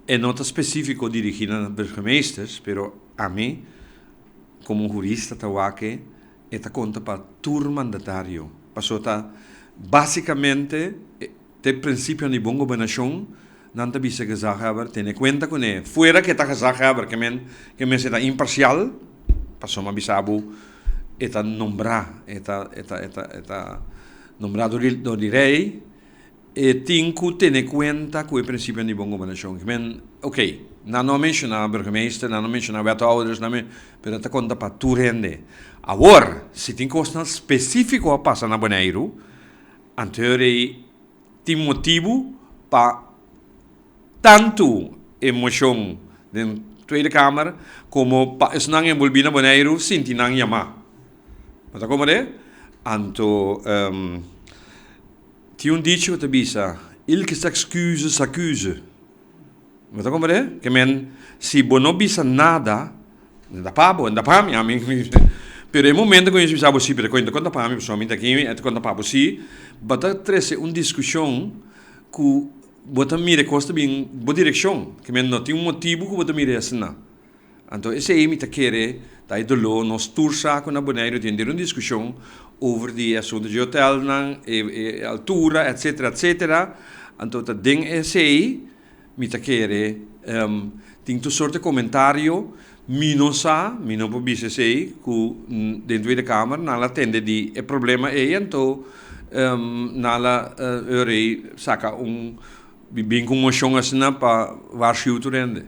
E no ta spesífiko dirigí na burgemeesters, pero ami komo hurista ta wak e ta konta pa tur mandatario. Paso ta básikamente te prinsipio di bon gobernashon nan ta bisa gezaghebber tene kuenta kuné. Fuera ku e ta gezaghebber ke men ke mester ta imparsial, pasobra mi a bisa bo e ta nombrá, e ta e ta e ta e ta nombrá dor di dor di rei. E tin ku tene kuenta ku e prinsipionan di bon gobernashon. Ke men, oke, nan no a menshoná burgemeester, nan no a menshoná wethouders, nan a pero ta konta pa tur hende. Awor, si tin kosnan spesífiko a pasa na Boneiru, anto ei tin motibu pa tantu e moshon den Tweede Kamer komo pa esnan enbolbí na Boneiru sinti nan yamá. Bo ta komprendé? Anto. Tin un dicho ku ta bisa, Il ke s'excuse, s'accuse. Bo ta komprendé? Ke men, si bo no bisa nada, no ta pa bo, no ta pa mi, ami. Pero e momento ku mi bisa bo si, pero e kos no ta konta pa mi, pasobra mi ta aki, e ta konta pa bo si, bo ta trese un diskushon ku bo ta mira e kos ta bin bo direkshon. Ke men, no tin un motibu ku bo ta mira asina. Anto esei mi ta kere ta e doló nos tur sa ku na Boneiru tin dera un diskushon over di e asuntu dje hotelnan, e altura etcetera etcetera. Anto ta den esei mi ta kere tin tur sorte komentario, mi no sa, mi no por bisa esei ku den Tweede Kamer nan la tende di e problema ei anto nan la ora ei saka un bin ku un moshon asina pa waarschuw tur hende.